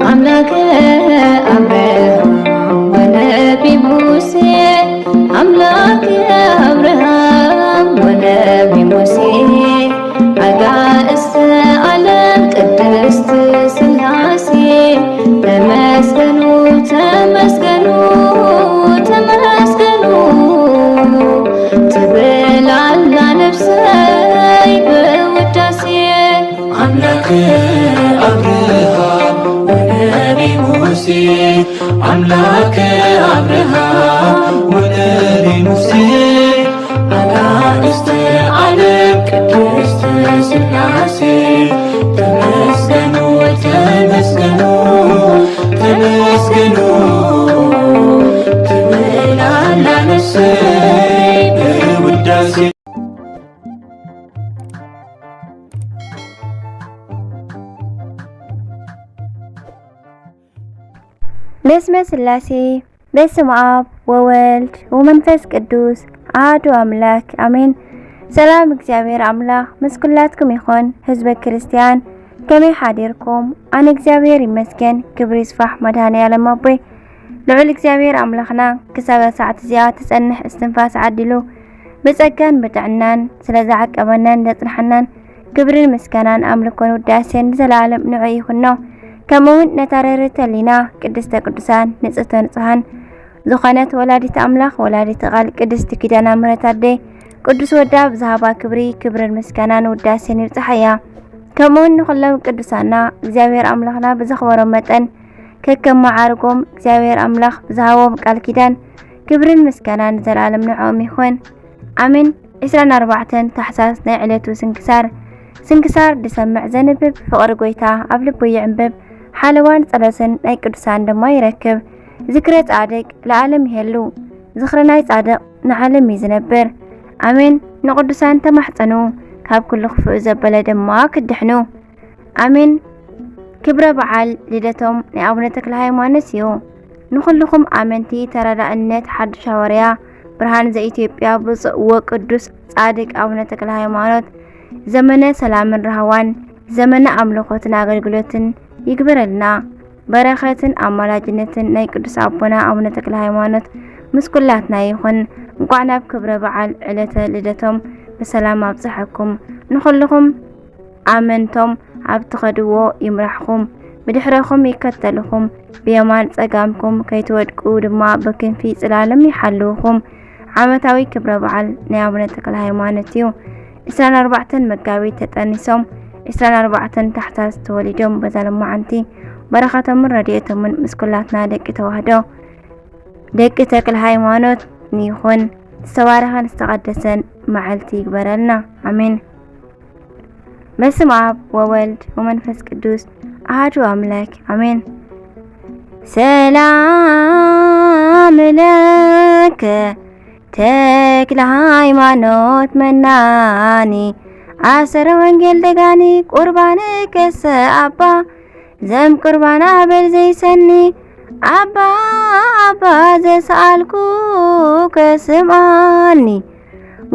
አምላከ አብርሃም ወነቢ ሙሴ፣ አምላከ አብርሃም ወነቢ ሙሴ፣ አጋእዝተ ዓለም ቅድስት ሥላሴ፣ ተመስገኑ፣ ተመስገኑ፣ ተመስገኑ ትብል ኣላ ነፍሰይ ብውዳሴ። አምላከ አብርሃም ወነቢ ሙሴ፣ አምላከ አብርሃም ወነቢ ሙሴ፣ አጋእዝተ ዓለም ቅድስት ሥላሴ፣ ተመስገኑ፣ ተመስገኑ፣ ተመስገኑ ትብል ኣላ ነፍሰይ ብውዳሴ። በስመ ሥላሴ፣ በስመ አብ ወወልድ ወመንፈስ ቅዱስ አሐዱ አምላክ አሜን። ሰላም እግዚኣብሔር ኣምላኽ ምስ ኩላትኩም ይኹን። ህዝበ ክርስቲያን ከመይ ሓዲርኩም? ኣነ እግዚኣብሔር ይመስገን፣ ክብሪ ይስፋሕ መድኃኔ ዓለም ኣቦይ። ልዑል እግዚኣብሔር ኣምላኽና ክሳብ እዛ ሰዓት እዚኣ ትጸንሕ እስትንፋስ ዓዲሉ ብጸጋን ብጥዕናን ስለ ዝዓቀበናን ዘጽንሓናን ክብርን ምስጋናን ኣምልኮን ውዳሴን ንዘለኣለም ንዑ ይኹኖ። ከምኡ እውን ነታ ርህርህቲ ህሊና ቅድስተ ቅዱሳን ንጽህተ ንጹሃን ዝኾነት ወላዲት ኣምላኽ ወላዲት ቃል ቅድስቲ ኪዳነ ምሕረት ኣደይ ቅዱስ ወዳ ብዝሃባ ክብሪ ክብርን ምስጋናን ውዳሴን ይብጽሓያ። ከምኡ እውን ንኹሎም ቅዱሳና እግዚኣብሔር ኣምላኽና ብዘኽበሮም መጠን ከከም መዓርጎም እግዚኣብሔር ኣምላኽ ብዝሃቦም ቃል ኪዳን ክብርን ምስጋናን ንዘለኣለም ንዕኦም ይኹን። ኣሜን። ዕስራን ኣርባዕተን ታሕሳስ ናይ ዕለቱ ስንክሳር። ስንክሳር ዝሰምዕ ዘንብብ ፍቕሪ ጐይታ ኣብ ልቡ ይዕንብብ፣ ሓለዋን ጸሎትን ናይ ቅዱሳን ድማ ይረክብ። ዝክረ ጻድቅ ለዓለም ይሄሉ፣ ዝኽሪ ናይ ጻድቕ ንዓለም እዩ ዝነብር። ኣሜን። ንቅዱሳን ተማሕጸኑ፣ ካብ ኩሉ ክፉእ ዘበለ ድማ ክድሕኑ። ኣሜን። ክብረ በዓል ልደቶም ናይ ኣቡነ ተክለ ሃይማኖት እዩ። ንኹልኹም ኣመንቲ ተረዳእነት ሓድሽ ሃዋርያ ብርሃን ዘኢትዮጵያ ብፁዕ ወቅዱስ ጻድቅ ኣቡነ ተክለ ሃይማኖት ዘመነ ሰላምን ራህዋን፣ ዘመነ ኣምልኾትን ኣገልግሎትን ይግበረልና። በረኸትን ኣማላጅነትን ናይ ቅዱስ ኣቦና ኣቡነ ተክለ ሃይማኖት ምስ ኩላትና ይኹን። እንቋዕ ናብ ክብረ በዓል ዕለተ ልደቶም ብሰላም ኣብጽሐኩም። ንኹልኹም ኣመንቶም ኣብ ትኸድዎ ይምራሕኹም፣ ብድሕረኹም ይከተልኹም፣ ብየማን ጸጋምኩም ከይትወድቁ ድማ ብክንፊ ጽላሎም ይሓልውኹም። ዓመታዊ ክብረ በዓል ናይ ኣቡነ ተክለ ሃይማኖት እዩ። ዕስራን ኣርባዕተን መጋቢት ተጠኒሶም፣ ዕስራን ኣርባዕተን ታሕሳስ ተወሊዶም። በዛ ሎማዓንቲ በረኸቶምን ረድኤቶምን ምስ ኩላትና ደቂ ተዋህዶ፣ ደቂ ተክለ ሃይማኖት ይኹን። ዝተባረኸን ዝተቐደሰን መዓልቲ ይግበረልና። ኣሜን። በስመ አብ ወወልድ ወመንፈስ ቅዱስ አሐዱ አምላክ አሜን። ሰላም ለከ ተክለ ሃይማኖት መናኒ፣ አሰረ ወንጌል ደጋኒ፣ ቁርባን ከሰ አባ ዘም ቁርባን አበል ዘይሰኒ፣ አባ አባ ዘሰአልኩ ከስምዓኒ፣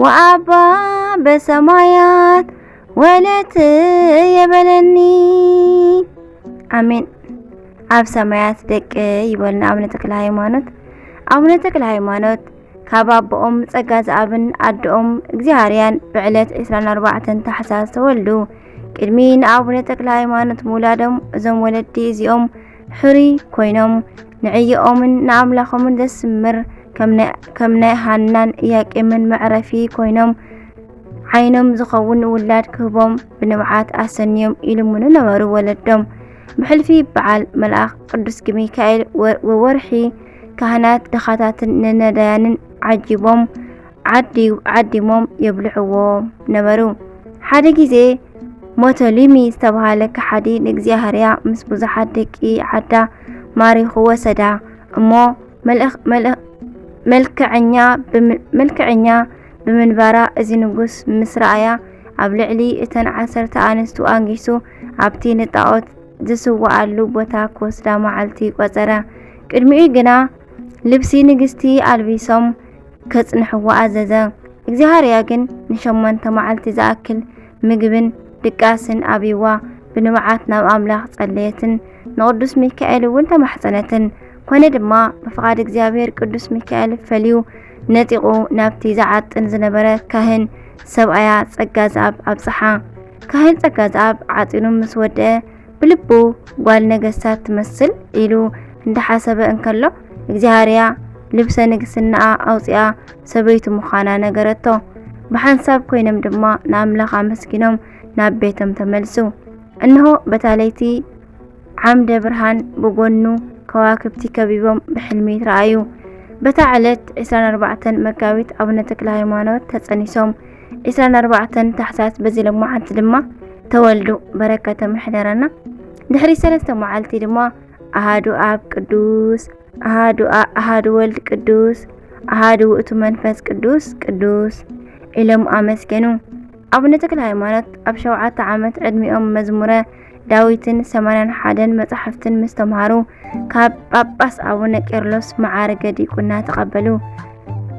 ወአባ በሰማያት ወለት የበለኒ። አሜን። ኣብ ሰማያት ደቂ ይበልና ኣቡነ ተክለ ሃይማኖት። ኣቡነ ተክለ ሃይማኖት ካብ ኣቦኦም ጸጋ ዘኣብን ኣደኦም እግዚኣብሔርያን ብዕለት ዕስራን ኣርባዕተን ታሕሳስ ተወልዱ። ቅድሚ ንኣቡነ ተክለ ሃይማኖት ምውላዶም እዞም ወለዲ እዚኦም ሕሩይ ኮይኖም ንዕዮኦምን ንኣምላኾምን ዘስምር ከም ናይ፣ ከም ናይ ሃናን ኢያቄምን መዕረፊ ኮይኖም ዓይኖም ዝኸውን ውላድ ክህቦም ብንብዓት ኣሰንዮም ይልምኑ ነበሩ። ወለዶም ብሕልፊ በዓል መልኣኽ ቅዱስ ሚካኤል ወ-፣ ወወርሒ ካህናት ድኻታትን ነነዳያንን ዓጂቦም ዓዲ-፣ ዓዲሞም የብልዕዎ ነበሩ። ሓደ ግዜ ሞቶሊሚ ዝተባህለ ከሓዲ ንእግዚኣብሔር ምስ ብዙሓት ደቂ ዓዳ ማሪኹ ወሰዳ እሞ መልእኽ-፣ መልእኽ-፣ መልክዐኛ ብም-፣ መልክዐኛ ብምንባራ እዚ ንጉስ ምስ ረኣያ ኣብ ልዕሊ እተን ዓሰርተ ኣንስቱ ኣንጊሱ ኣብቲ ንጣኦት ዝስውኣሉ ቦታ ክወስዳ መዓልቲ ቆጸረ። ቅድሚኡ ግና ልብሲ ንግስቲ ኣልቢሶም ከጽንሕዋ ኣዘዘ። እግዚኣብሔር ግን ንሸሞንተ መዓልቲ ዝኣክል ምግብን ድቃስን ኣብይዋ ብንብዓት ናብ ኣምላኽ ጸለየትን ንቕዱስ ሚካኤል እውን ተማሕጸነትን። ኮነ ድማ፣ ብፍቓድ እግዚኣብሔር ቅዱስ ሚካኤል ፈልዩ ነጢቑ ናብቲ ዝዓጥን ዝነበረ ካህን ሰብኣያ ጸጋ ዘኣብ ኣብጽሓ። ካህን ጸጋ ዘኣብ ዓጢኑ ምስ ወደአ፣ ብልቡ ጓል ነገስታት ትመስል ኢሉ እንዳሓሰበ እንከሎ፣ እግዚኣብሔር ልብሰ ንግስናኣ ኣውፂኣ ሰበይቱ ምዃና ነገረቶ። ብሓንሳብ ኮይኖም ድማ ንኣምላኽ ኣመስጊኖም ናብ ቤቶም ተመልሱ። እንሆ በታ ለይቲ ዓምደ ብርሃን ብጎኑ ከዋክብቲ ከቢቦም ብሕልሚ ይትረኣዩ። በታ ዕለት ዕስራን ኣርባዕተን መጋቢት ኣቡነ ተክለ ሃይማኖት ተጸኒሶም። ዕስራን ኣርባዕተን ታሕሳስ በዚ ሎማዓንቲ ድማ ተወልዱ። በረከቶም ይሕደረና። ድሕሪ ሰለስተ መዓልቲ ድማ ኣሃዱ ኣብ ቅዱስ፣ ኣሃዱ ኣ-፣ ኣሃዱ ወልድ ቅዱስ፣ ኣሃዱ ውእቱ መንፈስ ቅዱስ ቅዱስ ኢሎም ኣመስገኑ። ኣቡነ ተክለ ሃይማኖት ኣብ ሸውዓተ ዓመት ዕድሚኦም መዝሙረ ዳዊትን ሰማንያን ሓደን መጻሕፍትን ምስ ተምሃሩ፣ ካብ ጳጳስ ኣቡነ ቄርሎስ መዓርገ ዲቁና ተቐበሉ።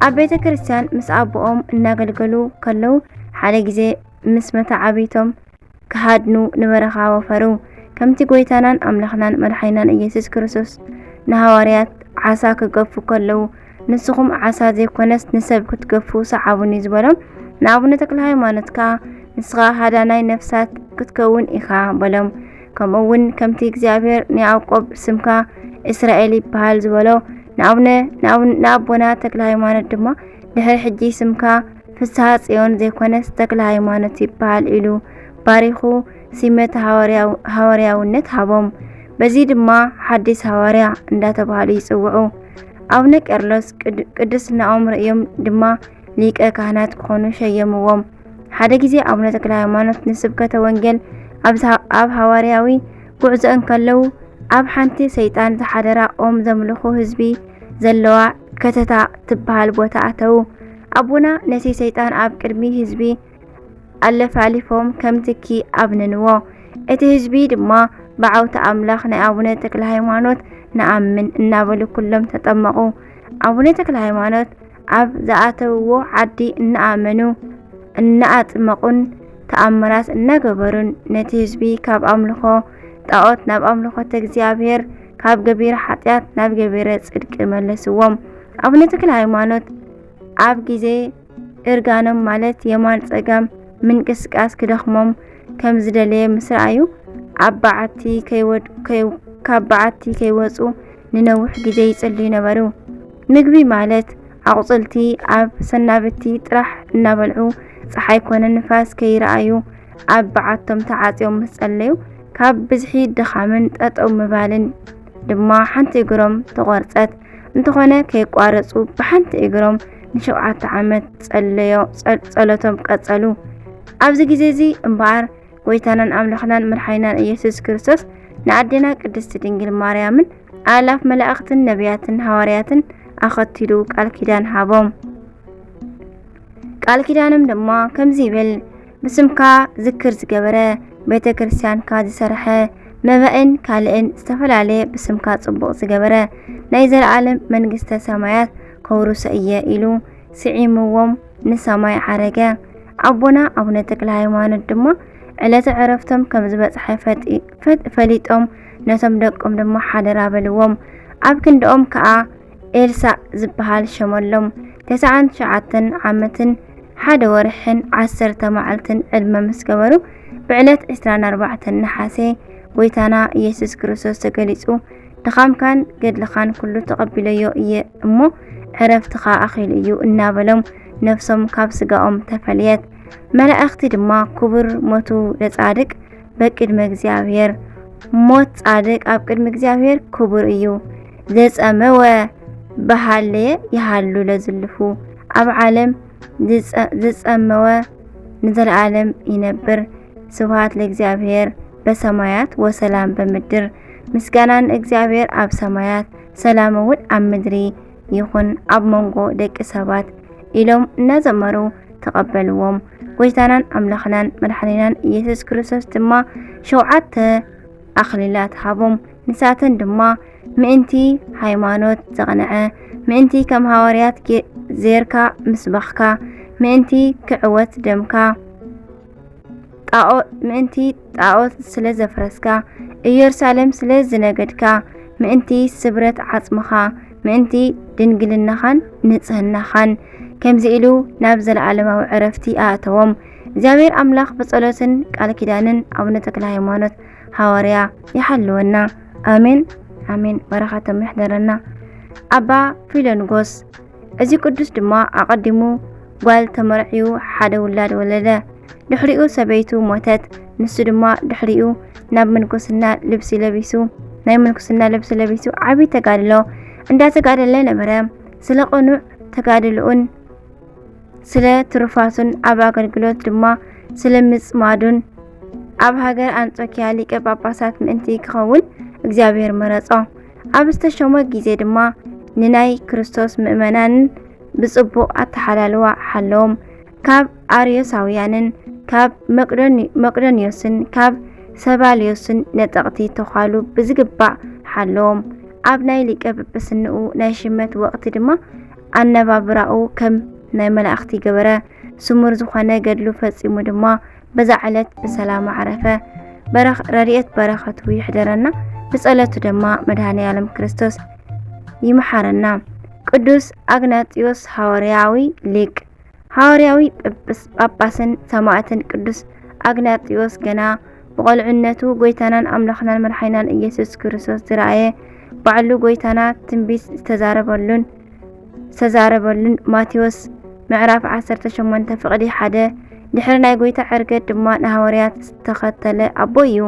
ኣብ ቤተ ክርስቲያን ምስ ኣቦኦም እናገልገሉ ከለዉ፣ ሓደ ግዜ ምስ መተዓብይቶም ክሃድኑ ንበረኻ ወፈሩ። ከምቲ ጐይታናን ኣምላኽናን መድሓኒናን ኢየሱስ ክርስቶስ ንሃዋርያት ዓሳ ክገፉ ከለዉ፣ "ንስኹም ዓሳ ዘይኮነስ ንሰብ ክትገፉ ሰዓቡኒ" ዝበሎም፣ ንኣቡነ ተክለ ሃይማኖት ከኣ፣ "ንስኻ ሃዳናይ ነፍሳት ክትከውን ኢኻ" በሎም። ከምኡ እውን ከምቲ እግዚኣብሔር ንያዕቆብ፣ "ስምካ እስራኤል ይበሃል" ዝበሎ፣ ንኣቡነ፣ ንኣቡነ፣ ንኣቦና ተክለ ሃይማኖት ድማ፣ "ድሕሪ ሕጂ ስምካ ፍስሃ ጽዮን ዘይኮነስ ተክለ ሃይማኖት ይበሃል" ኢሉ ባሪኹ ሲመት ሃዋርያው-፣ ሃዋርያውነት ሃቦም። በዚ ድማ ሓዲስ ሃዋርያ እንዳተባሃሉ ይጽውዑ። ኣቡነ ቄርሎስ ቅድ-፣ ቅድስናኦም ርእዮም ድማ ሊቀ ካህናት ክኾኑ ሸየምዎም። ሓደ ግዜ ኣቡነ ተክለ ሃይማኖት ንስብከተ ወንጌል ኣብ ዝሃ-፣ ኣብ ሃዋርያዊ ጉዕዞ እንከለዉ፣ ኣብ ሓንቲ ሰይጣን ዝሓደራ ኦም ዘምልኹ ህዝቢ ዘለዋ ከተታ ትበሃል ቦታ ኣተዉ። ኣቦና ነቲ ሰይጣን ኣብ ቅድሚ ህዝቢ ኣለፋሊፎም ከም ትኪ ኣብነንዎ። እቲ ህዝቢ ድማ፣ "ብዓውታ ኣምላኽ ናይ ኣቡነ ተክለ ሃይማኖት ንኣምን" እናበሉ ኩሎም ተጠመቑ። ኣቡነ ተክለ ሃይማኖት ኣብ ዝኣተውዎ ዓዲ እናኣመኑ፣ እናኣጥመቑን ተኣምራት እናገበሩን ነቲ ህዝቢ ካብ ኣምልኾ ጣዖት ናብ ኣምልኾተ እግዚኣብሔር፣ ካብ ገቢረ ሓጢኣት ናብ ገቢረ ጽድቂ መለስዎም። ኣቡነ ተክለ ሃይማኖት ኣብ ግዜ እርጋኖም፣ ማለት የማን ጸጋም ምንቅስቃስ ክደኽሞም ከም ዝደለየ ምስ ረኣዩ፣ ኣብ በዓቲ ከይወድ-፣ ከይ-፣ ካብ በዓቲ ከይወጹ ንነዊሕ ግዜ ይጽልዩ ነበሩ። ምግቢ፣ ማለት ኣቑጽልቲ ኣብ ሰናብቲ ጥራሕ እናበልዑ፣ ጸሓይ ኮነ ንፋስ ከይረኣዩ ኣብ በዓቶም ተዓጽዮም ምስ ጸለዩ፣ ካብ ብዝሒ ድኻምን ጠጠው ምባልን ድማ ሓንቲ እግሮም ተቖርጸት። እንተኾነ ከየቋረጹ ብሓንቲ እግሮም ንሸውዓተ ዓመት ጸለዮ-፣ ጸ-፣ ጸሎቶም ቀጸሉ። ኣብዚ ግዜ እዚ እምበኣር፣ ጐይታናን ኣምላኽናን መድሓኒናን ኢየሱስ ክርስቶስ ንኣዴና ቅድስቲ ድንግል ማርያምን ኣእላፍ መላእኽትን ነቢያትን ሃዋርያትን ኣኸቲሉ ቃል ኪዳን ሃቦም። ቃል ኪዳኖም ድማ ከምዚ ይብል፣ "ብስምካ ዝክር ዝገበረ፣ ቤተ ክርስቲያንካ ዝሰርሐ፣ መባእን ካልእን ዝተፈላለየ ብስምካ ጽቡቕ ዝገበረ፣ ናይ ዘለኣለም መንግስተ ሰማያት ከውርሶ እየ" ኢሉ ስዒምዎም ንሰማይ ዓረገ። ኣቦና ኣቡነ ተክለ ሃይማኖት ድማ ዕለተ ዕረፍቶም ከም ዝበጽሐ ፈጢ-፣ ፈጥ-፣ ፈሊጦም ነቶም ደቆም ድማ ሓደራ በልዎም። ኣብ ክንድኦም ከኣ ኤልሳእ ዝበሃል ሸመሎም። ተስዓን ትሽዓተን ዓመትን ሓደ ወርሕን ዓሰርተ መዓልትን ዕድመ ምስ ገበሩ፣ ብዕለት ዕስራን ኣርባዕተን ነሓሴ ጐይታና ኢየሱስ ክርስቶስ ተገሊጹ፣ "ድኻምካን ገድልኻን ኩሉ ተቐቢለዮ እየ እሞ፣ ዕረፍትኻ ኣኺሉ እዩ" እናበሎም ነፍሶም ካብ ስጋኦም ተፈልየት። መላእኽቲ ድማ፣ "ክቡር ሞቱ ለጻድቅ በቅድመ እግዚኣብሔር፣ ሞት ጻድቅ ኣብ ቅድሚ እግዚኣብሔር ክቡር እዩ። ዘጸመወ በሃለየ ይሃሉ ለዝልፉ፣ ኣብ ዓለም ዝጸ-፣ ዝጸመወ ንዘለዓለም ይነብር። ስብሐት ለእግዚኣብሔር በሰማያት ወሰላም በምድር።" ምስጋና ንእግዚኣብሔር ኣብ ሰማያት፣ ሰላም እውን ኣብ ምድሪ ይኹን ኣብ መንጎ ደቂ ሰባት ኢሎም እናዘመሩ ተቐበልዎም። ጐይታናን ኣምላኽናን መድሓኒናን ኢየሱስ ክርስቶስ ድማ ሸውዓተ ኣኽሊላት ሃቦም። ንሳተን ድማ፣ ምእንቲ ሃይማኖት ዘቕንዐ፣ ምእንቲ ከም ሃዋርያት ጌ-፣ ዜርካ ምስባኽካ፣ ምእንቲ ክዕወት ደምካ፣ ጣዖ-፣ ምእንቲ ጣዖት ስለ ዘፍረስካ፣ ኢየሩሳሌም ስለ ዝነገድካ፣ ምእንቲ ስብረት ዓጽምኻ፣ ምእንቲ ድንግልናኻን ንጽህናኻን፣ ከምዚ ኢሉ ናብ ዘለዓለማዊ ዕረፍቲ ኣእተዎም። እግዚኣብሔር ኣምላኽ ብጸሎትን ቃል ኪዳንን ኣቡነ ተክለ ሃይማኖት ሃዋርያ ይሓልወና። ኣሜን፣ ኣሜን። በረኸቶም ይሕደረና። ኣባ ፊሎንጎስ፣ እዚ ቅዱስ ድማ ኣቐዲሙ ጓል ተመርዕዩ ሓደ ውላድ ወለደ። ድሕሪኡ ሰበይቱ ሞተት። ንሱ ድማ ድሕሪኡ ናብ ምንኩስና ልብሲ ለቢሱ፣ ናይ ምንኩስና ልብሲ ለቢሱ ዓቢ ተጋድሎ እንዳተጋደለ ነበረ። ስለ ቅኑዕ ተጋድልኡን ስለ ትሩፋቱን ኣብ ኣገልግሎት ድማ ስለ ምጽማዱን ኣብ ሃገር ኣንጾኪያ ሊቀ ጳጳሳት ምእንቲ ክኸውን እግዚኣብሔር መረጾ። ኣብ ዝተሾመ ግዜ ድማ ንናይ ክርስቶስ ምእመናንን ብጽቡቕ ኣተሓላልዋ ሓለዎም። ካብ ኣርዮሳውያንን ካብ መቅዶኒ-፣ መቅዶንዮስን ካብ ሰባልዮስን ነጠቕቲ ተዃሉ ብዝግባእ ሓለዎም። ኣብ ናይ ሊቀ ጵጵስንኡ ናይ ሽመት ወቕቲ ድማ ኣነባብራኡ ከም ናይ መላእኽቲ ገበረ። ስሙር ዝኾነ ገድሉ ፈጺሙ ድማ በዛ ዕለት ብሰላም ዓረፈ። በረኽ-፣ ረድኤት በረኸቱ ይሕደረና፣ ብጸሎቱ ድማ መድኃኔ ዓለም ክርስቶስ ይምሓረና። ቅዱስ ኣግናጢዮስ ሃዋርያዊ ሊቅ። ሃዋርያዊ ጳጳስ-፣ ጳጳስን ሰማዕትን ቅዱስ ኣግናጢዮስ ገና ብቆልዕነቱ ጎይታናን ኣምላኽናን መድሓኒናን ኢየሱስ ክርስቶስ ዝረኣየ፣ ባዕሉ ጎይታና ትንቢት ዝተዛረበሉን ዝተዛረበሉን ማቴዎስ ምዕራፍ ዓሰርተ ሸሞንተ ፍቕዲ ሓደ፣ ድሕሪ ናይ ጎይታ ዕርገት ድማ ንሃዋርያት ዝተኸተለ ኣቦ እዩ።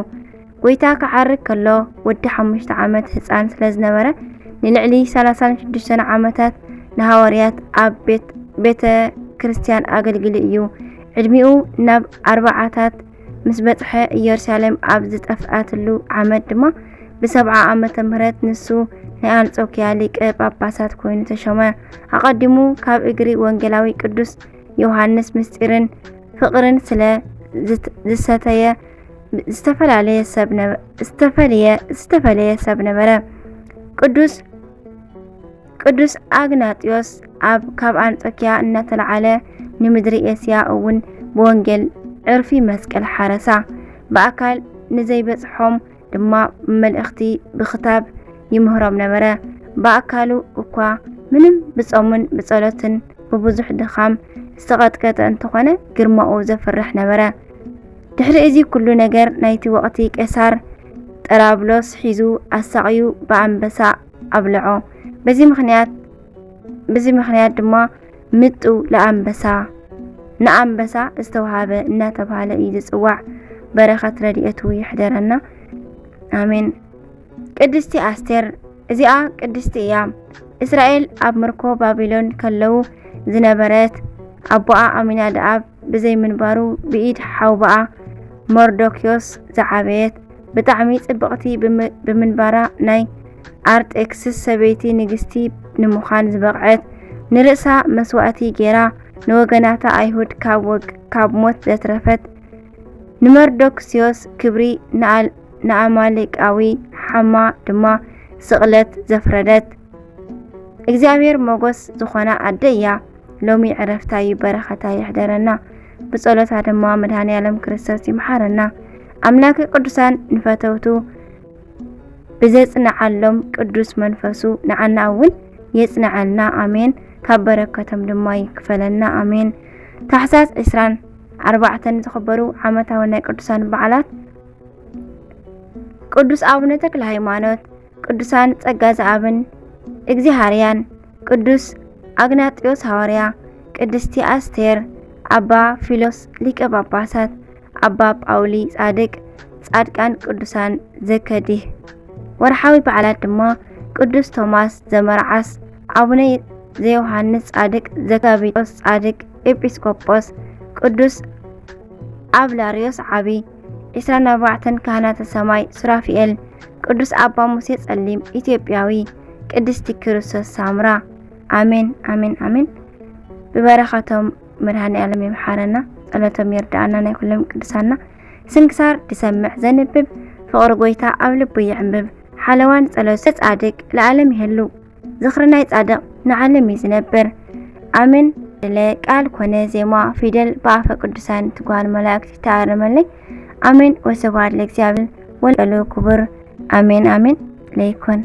ጎይታ ክዓርግ ከሎ ወዲ ሓሙሽተ ዓመት ህጻን ስለ ዝነበረ፣ ንልዕሊ ሰላሳን ሽዱሽተን ዓመታት ንሃዋርያት ኣብ ቤት፣ ቤተ ክርስቲያን ኣገልጊሉ እዩ። ዕድሚኡ ናብ ኣርባዓታት ምስ በጽሐ፣ ኢየሩሳሌም ኣብ ዝጠፍኣትሉ ዓመት ድማ፣ ብሰብዓ ዓመተ ምህረት ንሱ ናይ ኣንጾኪያ ሊቀ ጳጳሳት ኮይኑ ተሾመ። ኣቐዲሙ ካብ እግሪ ወንጌላዊ ቅዱስ ዮሃንስ ምስጢርን ፍቕርን ስለ ዝት-፣ ዝሰተየ ዝተፈላለየ ሰብ ነበ-፣ ዝተፈለየ፣ ዝተፈለየ ሰብ ነበረ። ቅዱስ፣ ቅዱስ ኣግናጢዮስ ኣብ፣ ካብ ኣንጾኪያ እናተለዓለ ንምድሪ ኤስያ እውን ብወንጌል ዕርፊ መስቀል ሓረሳ። ብኣካል ንዘይበጽሖም ድማ መልእኽቲ ብኽታብ ይምህሮም ነበረ። ብኣካሉ እኳ ምንም ብጾምን ብጸሎትን ብብዙሕ ድኻም ዝተቐጥቀጠ እንተኾነ፣ ግርማኡ ዘፍርሕ ነበረ። ድሕሪ እዚ ኩሉ ነገር ናይቲ ወቕቲ ቄሳር ጠራብሎስ ሒዙ ኣሳቕዩ ብኣንበሳ ኣብልዖ። በዚ ምኽንያት፣ በዚ ምኽንያት ድማ ምጡ ለኣንበሳ፣ ንኣንበሳ ዝተዋሃበ እናተባህለ እዩ ዝጽዋዕ። በረኸት ረድኤቱ ይሕደረና። ኣሜን። ቅድስቲ ኣስቴር፣ እዚኣ ቅድስቲ እያ። እስራኤል ኣብ ምርኮ ባቢሎን ከለዉ ዝነበረት፣ ኣቦኣ ኣሚናድኣብ ብዘይምንባሩ ብኢድ ሓውቦኣ መርዶክዮስ ዝዓበየት፣ ብጣዕሚ ጽብቕቲ ብም-፣ ብምንባራ ናይ ኣርጤክስስ ሰበይቲ ንግስቲ ንምዃን ዝበቕዐት፣ ንርእሳ መስዋእቲ ጌራ ንወገናታ ኣይሁድ ካብ ወግ-፣ ካብ ሞት ዘትረፈት፣ ንመርዶክስዮስ ክብሪ ንኣል-፣ ንኣማሌቃዊ ሓማ ድማ ስቕለት ዘፍረደት፣ እግዚኣብሔር ሞገስ ዝኾና ኣደ እያ። ሎሚ ዕረፍታ እዩ፣ በረኸታ ይሕደረና። ብጸሎታ ድማ መድኃኔ ዓለም ክርስቶስ ይምሓረና። ኣምላከ ቅዱሳን ንፈተውቱ ብዘጽንዓሎም ቅዱስ መንፈሱ ንዓና እውን የጽንዓልና። ኣሜን። ካብ በረከቶም ድማ ይክፈለና። ኣሜን። ታሕሳስ ዕስራን ኣርባዕተን ዝኽበሩ ዓመታዊ ናይ ቅዱሳን በዓላት፣ ቅዱስ ኣቡነ ተክለ ሃይማኖት፣ ቅዱሳን ጸጋ ዘኣብን እግዚኣብሃርያን፣ ቅዱስ ኣግናጢዮስ ሃዋርያ፣ ቅድስቲ ኣስቴር፣ ኣባ ፊሎስ ሊቀ ጳጳሳት፣ ኣባ ጳውሊ ጻድቅ፣ ጻድቃን ቅዱሳን ዘከዲህ። ወርሓዊ በዓላት ድማ ቅዱስ ቶማስ ዘመርዓስ፣ ኣቡነ ዘዮሃንስ ጻድቅ፣ ዘጋቢጦስ ጻድቅ ኤጲስቆጶስ፣ ቅዱስ ኣብላርዮስ ዓቢ፣ ዒስራን ኣርባዕተን ካህናተ ሰማይ ሱራፊኤል፣ ቅዱስ ኣባ ሙሴ ጸሊም ኢትዮጵያዊ፣ ቅድስቲ ክርስቶስ ሳምራ። ኣሜን፣ ኣሜን፣ ኣሜን። ብበረኸቶም መድኃኔ ዓለም ይምሓረና፣ ጸሎቶም ይርድኣና፣ ናይ ኩሎም ቅዱሳና። ስንክሳር ዝሰምዕ ዘንብብ፣ ፍቕሪ ጐይታ ኣብ ልቡ ይዕንብብ። ሓለዋን ጸሎት ጻድቅ ለዓለም ይህሉ። ዝኽሪ ናይ ጻድቕ ንዓለም እዩ ዝነብር። ኣሜን። ቃል ኮነ ዜማ ፊደል ብኣፈ ቅዱሳን ትጓል መላእክት ይተኣረመለይ። ኣሜን። ወስብሐት ለእግዚኣብሔር ወለወላዲቱ ክቡር። ኣሜን ኣሜን። ለይኩን